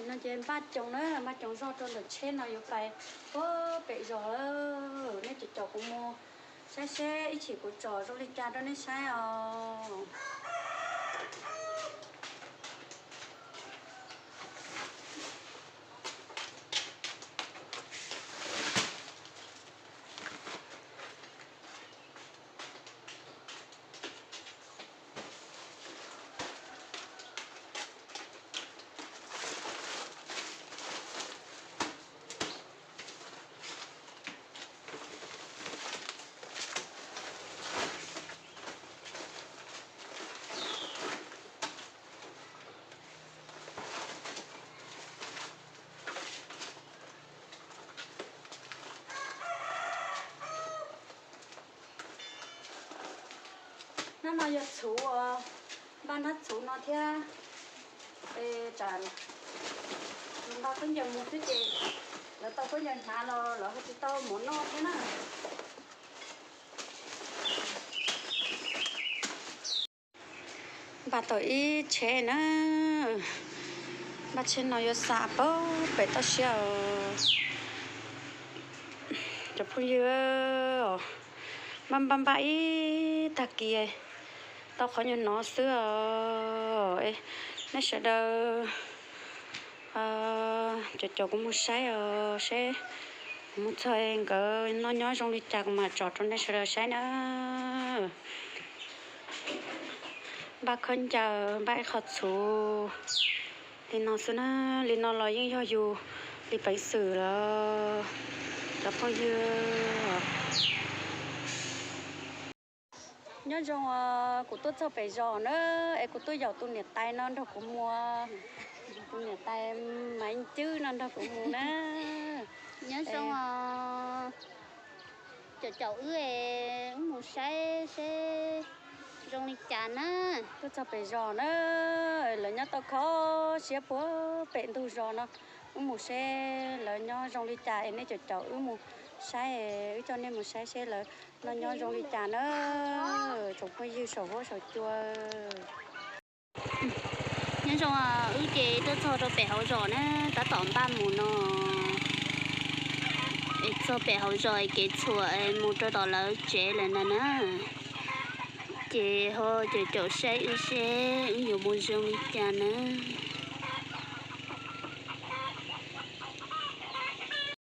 No ces npaj coos na, npaj coos zog rau ntawm tsheb no yuav pais puag pem zos lawm. Nej caum caum kuv mus saib seb ib chim kuv tsom zoo li cas rau nej saib os. Hnab no yog txhuv os, npaj hnab txhuv no thiab. Es tsam npaj khaub ncaws mus xwb ces lawv tau khaub ncaws hnav los lawv ho tsis tau mov noj thiab na. Npaj tau ib tsheb na, npaj tsheb no yuav xa puag pem toj siab os. Cov phooj ywg, npaj npaj npaj ib tag kis tau qhov nyuag no xwb os. Nej sawv daws caum caum kuv mus saib os, seb kuv mus txog nkawd noj nyob zoo li cas kuv mam tsom rau nej sawv daws saib na. Npaj khaub ncaws, npaj ib qho txhuv li no xwb na, li no los yeej yog yus li peev xwm lawm cov phooj ywg. Nyob zoo, kuv tuaj txog pem zos na, es kuv tuaj yaum tus niam tais no nrog kuv mus, tus niam tais Maiv Cwb no nrog kuv mus na. Nyob zoo, caum caum wb, wb mus saib seb zoo li cas na. Tuaj txog pem zos na, lawv nyob tau kho siab puag pem ntug zos no, wb mus seb lawv nyob zoo li cas es nej caum caum wb mus saib, wb coj nej mus saib seb lawv noj nyob zoo li cas na, tsoom phooj ywg saum huab saum cua. Nyob zoo, wb ces tuaj txog rau pem hauv zos na, tab tom npaj mus no. Es txog pem hauv zos es kev txhuam mus rau tom lawv tsev lawm ntag na. Ces ho caum caum saib wb seb wb yuav mus zoo li cas na.